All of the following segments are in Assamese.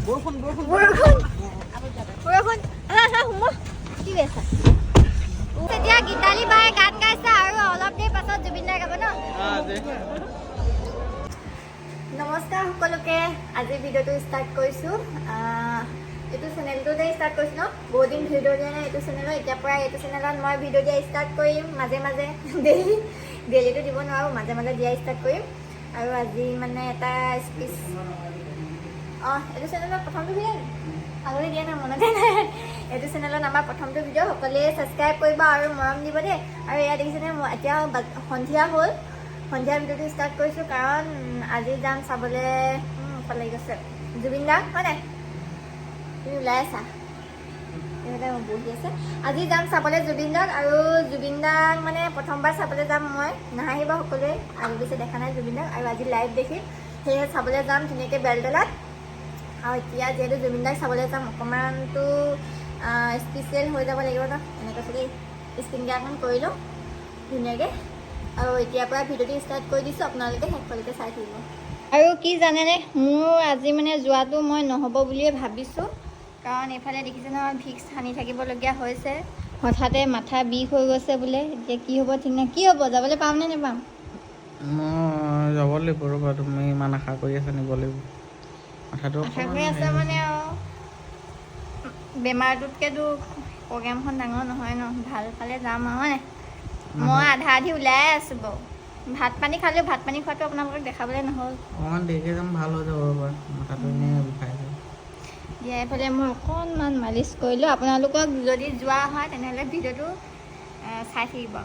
বৰষুণ বৰষুণ। বৰষুণ বৰষুণ। আহা আহা, সোমোৱা। কি কৰি আছা এতিয়া? গীতালী বাই গান গাইছে আৰু অলপ দেৰি পাছত জুবিন দাই গাব ন? নমস্কাৰ সকলোকে। আজি ভিডিঅ'টো ষ্টাৰ্ট কৰিছোঁ। এইটো চেনেলটোতে ষ্টাৰ্ট কৰিছোঁ ন। বহুত দিন ভিডিঅ' দিয়া নাই এইটো চেনেলত। এতিয়াৰ পৰা এইটো চেনেলত মই ভিডিঅ' দিয়া ষ্টাৰ্ট কৰিম মাজে মাজে। ডেইলি ডেইলিটো দিব নোৱাৰোঁ, মাজে মাজে দিয়া ষ্টাৰ্ট কৰিম। আৰু আজি মানে এটা স্পীচ। অঁ, এইটো চেনেলত প্ৰথমটো ভিডিঅ' আগতে দিয়া নাই, মনতে নাই। এইটো চেনেলত আমাৰ প্ৰথমটো ভিডিঅ'। সকলোৱে ছাবস্ক্ৰাইব কৰিব আৰু মৰম দিব দেই। আৰু এয়া দেখিছেনে, মই এতিয়া সন্ধিয়া হ'ল। সন্ধিয়া ভিডিঅ'টো ষ্টাৰ্ট কৰিছোঁ কাৰণ আজি যাম চাবলৈ। ভাল লাগি গৈছে জুবিন দা, হয় নাই? তুমি ওলাই আছা, এইফালে বহি আছে। আজি যাম চাবলৈ জুবিন দাক আৰু জুবিন দাক মানে প্ৰথমবাৰ চাবলৈ যাম মই। নাহাঁহিব সকলোৱে, আগে পিছে দেখা নাই জুবিন দাক আৰু আজি লাইভ দেখিম, সেয়েহে চাবলৈ যাম ধুনীয়াকৈ বেলতলাত। আৰু এতিয়া যিহেতু জুবিন দাক চাবলৈ যাম, অকণমানতো স্পেচিয়েল হৈ যাব লাগিব ন। এনেকৈ চাগে স্কিন কেয়াৰখন কৰি লওঁ ধুনীয়াকৈ আৰু এতিয়াৰ পৰা ভিডিঅ'টো ষ্টাৰ্ট কৰি দিছোঁ। আপোনালোকে শেষলৈকে চাই থাকিব। আৰু কি জানেনে, মোৰ আজি মানে যোৱাটো মই নহ'ব বুলিয়ে ভাবিছোঁ, কাৰণ এইফালে দেখিছে নহয়, ভিক্স সানি থাকিবলগীয়া হৈছে। হঠাতে মাথা বিষ হৈ গৈছে বোলে। এতিয়া কি হ'ব ঠিক নাই। কি হ'ব, যাবলৈ পাম নে নাপাম? মই যাব লাগিব, ৰ'বা। তুমি ইমান আশা কৰি আছা, নিব লাগিব। মাথাটো আশা অকণমান কৰি আছে হেৰি। মানে আৰু বেমাৰটোতকেতো প্ৰগ্ৰেমখন ডাঙৰ নহয় ন। ভাল পালে যাম আৰু, হয় নাই? মই আধা আধি ওলাই আছোঁ বাৰু। ভাত পানী খালেও, ভাত পানী খোৱাটো আপোনালোকক দেখাবলৈ নহ'ল। অকণমান দেৰিকৈ যাম, ভাল হৈ যাব। ৰ'বা, মাথাটো এনেই বিষাই আছে। দিয়া, এইফালে মই অকণমান মালিচ কৰিলোঁ। আপোনালোকক যদি যোৱা হয়, তেনেহ'লে ভিডিঅ'টো চাই থাকিব।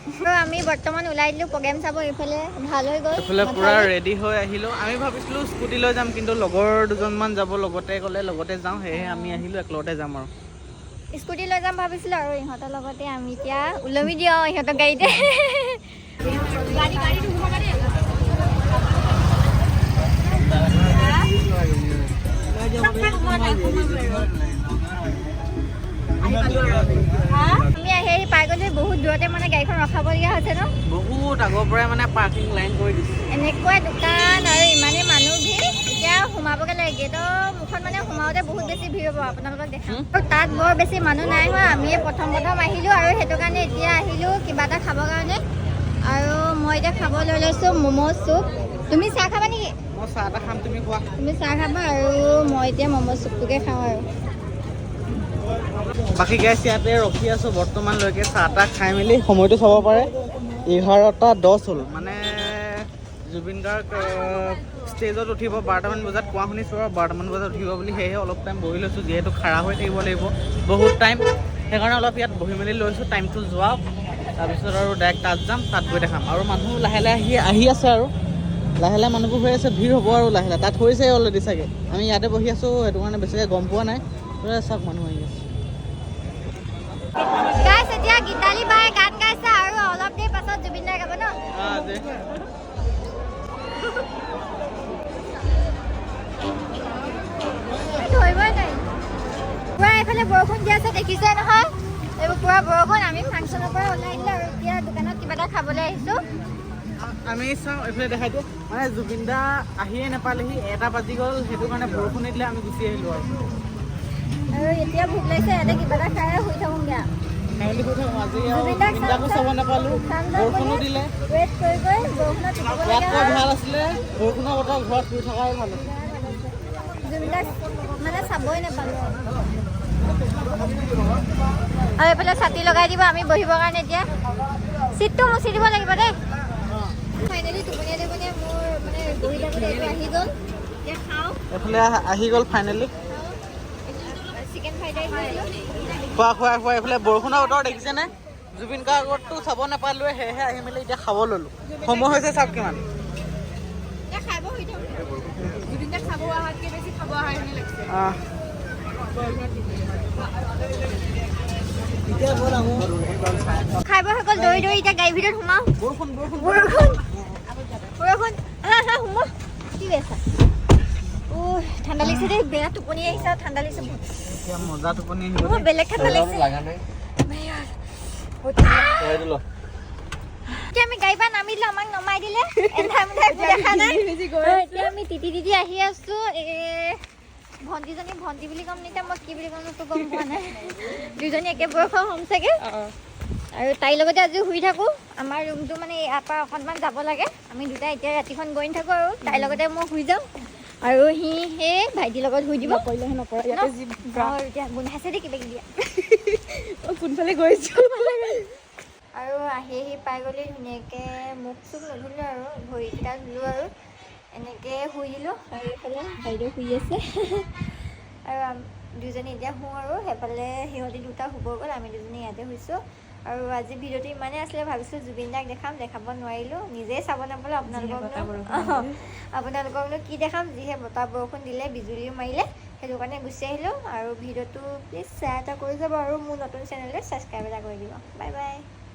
আৰু আমি বৰ্তমান ওলাই দিলোঁ প্ৰগ্ৰেম চাব। এইফালে ভাল হৈ গ'ল এইফালে মাথা পূৰা বিষ। ৰেডি হৈ আহিলোঁ। আমি ভাবিছিলোঁ স্কুটি লৈ যাম, কিন্তু লগৰ দুজনমান যাব লগতে, ক'লে লগতে যাওঁ। সেয়েহে আমি আহিলোঁ, একেলগতে যাম আৰু। স্কুটি লৈ যাম ভাবিছিলোঁ আৰু ইহঁতৰ লগতে আমি এতিয়া ওলমি দিওঁ ইহঁতৰ গাড়ীতে। আমি আহি আহি পাই গ'লো। বহুত দূৰতে মানে গাড়ীখন ৰখাবলগীয়া হৈছে ন? বহুত আগৰ পৰাই মানে পাৰ্কিং লাইন কৰি দিছে। এনেকুৱা দোকান আৰু ইমানেই মানুহ ভিৰ। এতিয়া সোমাবগৈ লাগে গেটৰ মুখত। মানে সোমাওঁতে বহুত বেছি ভিৰ হ'ব, আপোনালোকক দেখাম। আৰু তাত বৰ বেছি মানুহ নাই হোৱা। আমিয়ে প্ৰথম প্ৰথম আহিলোঁ আৰু সেইটো কাৰণে এতিয়া আহিলোঁ কিবা এটা খাবৰ কাৰণে। আৰু মই এতিয়া খাব লৈ লৈছোঁ ম'ম' চুপ। তুমি চাহ খাবা নেকি? মই চাহ এটা খাম, তুমি খোৱা। তুমি চাহ খাবা আৰু মই এতিয়া ম'ম' চুপটোকে খাওঁ আৰু। বাকী গাইছ, ইয়াতে ৰখি আছোঁ বৰ্তমানলৈকে চাহ তাহ খাই মেলি। সময়টো চাব পাৰে, 11টা 10 হ'ল। মানে জুবিন গাৰ্গ ষ্টেজত উঠিব 12টামান বজাত, কোৱা শুনিছোঁ আৰু 12টামান বজাত উঠিব বুলি। সেয়েহে অলপ টাইম বহি লৈছোঁ, যিহেতু খাৰা হৈ থাকিব লাগিব বহুত টাইম, সেইকাৰণে অলপ ইয়াত বহি মেলি লৈছোঁ। টাইমটো যোৱাওক, তাৰপিছত আৰু ডাইৰেক্ট তাত যাম, তাত গৈ দেখাম। আৰু মানুহ লাহে লাহে আহি আহি আছে আৰু লাহে লাহে মানুহবোৰ হৈ আছে, ভিৰ হ'ব আৰু লাহে লাহে তাত হৈছে অলৰেডি চাগে। আমি ইয়াতে বহি আছোঁ, সেইটো কাৰণে বেছিকৈ গম পোৱা নাই। চাওক, মানুহ আহি আছে। গাইছ, এতিয়া গীতালী বাই গান গাইছে আৰু অলপ দেৰি পাছত জুবিন দাই গাব ন? ধৰিবই নোৱাৰি। পুৰা এইফালে বৰষুণ দি আছে, দেখিছে নহয় এইবোৰ পুৰা বৰষুণ। আমি ফাংচনৰ পৰা ওলাই দিলোঁ আৰু এতিয়া দোকানত কিবা এটা খাবলৈ আহিছোঁ। আমি চাওঁ, এইফালে দেখাই দিওঁ। মানে জুবিন দা আহিয়ে নাপালেহি, 1টা বাজি গ'ল। সেইটো কাৰণে বৰষুণে দিলে, আমি গুচি আহিলোঁ আৰু। আৰু এতিয়া ভোক লাগিছে, ইয়াতে কিবা এটা খাই শুই থাকোঁগৈ আৰু। খাই মেলি শুই থাকোঁ আজি আৰু। জুবিন দাক জুবিন দাকো চাব নাপালোঁ, চাম যাম বৰষুণো বুলি দিলে। ৱেইট কৰি কৰি বৰষুণত তিতিবলগীয়া ইয়াতকৈ হ'ল। ভাল আছিলে বৰষুণৰ বতৰ ঘৰত শুই থকাই ভাল আছিলে। জুবিন দাক মানে চাবই নাপালোঁ। আৰু এইফালে ছাতি লগাই দিব আমি বহিবৰ কাৰণে। এতিয়া চিটটো মুচি দিব লাগিব দেই। ফাইনেলি টোপনিয়াই টোপনিয়াই মোৰ মানে বহি থাকোঁতে এইটো আহি গ'ল। এতিয়া খাওঁ। এইফালে আহি গ'ল ফাইনেলি। চিকেন ফ্ৰাইড ৰাইচ লৈছিলোঁ। খোৱা খোৱা খোৱা। এইফালে বৰষুণৰ বতৰ, দেখিছেনে? জুবিন গাৰ্গতো চাব নাপালোৱে, সেয়েহে আহি মেলি এতিয়া খাব ল'লো। সময় হৈছে চাওক কিমান। এতিয়া খাই বৈ শুই থাকোঁ। জুবিন দাক চাব অহাতকৈ বেছি খাব অহাখিনি লাগিছে। আহ। খাই বৈ হৈ গ'ল। দৌৰি দৌৰি এতিয়া গাড়ীৰ ভিতৰত সোমাওঁ। বৰষুণ বৰষুণ। বৰষুণ বৰষুণ। আহা আহা, সোমোৱা। কি কৰি আছা? ঐ, ঠাণ্ডা লাগিছে দেই। বেয়া টোপনি আহিছে আৰু ঠাণ্ডা লাগিছে বহুত। এতিয়া মজা টোপনি আহিব। মোৰ বেলেগ ঠাণ্ডা লাগিছে। বহুত ঠাণ্ডা। এতিয়া আমি গাড়ীৰ পৰা নামি দিলো, আমাক নমাই দিলে। এন্ধাৰ মুন্ধাৰ একো দেখা নাই। বেছি গৈ আৰু এতিয়া আমি তিতি তিতি আহি আছো। এ ভণ্টিজনী, ভণ্টি বুলি ক'ম এতিয়া মই কি বুলি ক'ম একো গম পোৱা নাই। দুজনী একে বয়সৰ হ'ম চাগে। আৰু তাইৰ লগতে আজি শুই থাকোঁ। আমাৰ ৰুমটো মানে ইয়াৰ পৰা অকণমান যাব লাগে। আমি দুটা এতিয়া ৰাতিখন গৈ নাথাকোঁ আৰু তাইৰ লগতে মই শুই যাওঁ আৰু সি সেই ভাইটিৰ লগত শুই দিব। নকৰিলেহে নকৰা ইয়াতে যি। অঁ, এতিয়া গোন্ধাইছে দেই কিবা কিবি। কোনফালে গৈছো? আৰু আহি আহি পাই গ'লি ধুনীয়াকৈ মুখ চুখ নুধুলোঁ আৰু ভৰিকেইটা ধুলোঁ আৰু এনেকৈ শুই দিলোঁ। আৰু এইফালে বাইদেউ শুই আছে আৰু দুজনী এতিয়া শুওঁ আৰু সেইফালে সিহঁতি দুটা শুব গ'ল, আমি দুজনী ইয়াতে শুইছোঁ। আৰু আজি ভিডিঅ'টো ইমানেই আছিলে। ভাবিছোঁ জুবিন দাক দেখাম, দেখাব নোৱাৰিলোঁ। নিজেই চাব নাপালোঁ, আপোনালোকনো কি দেখাম? যিহে বতাহ বৰষুণ দিলে, বিজুলীও মাৰিলে, সেইটো কাৰণে গুচি আহিলোঁ। আৰু ভিডিঅ'টো প্লিজ শ্বেয়াৰ এটা কৰি যাব আৰু মোৰ নতুন চেনেলটো ছাবস্ক্ৰাইব এটা কৰি দিব। Bye bye.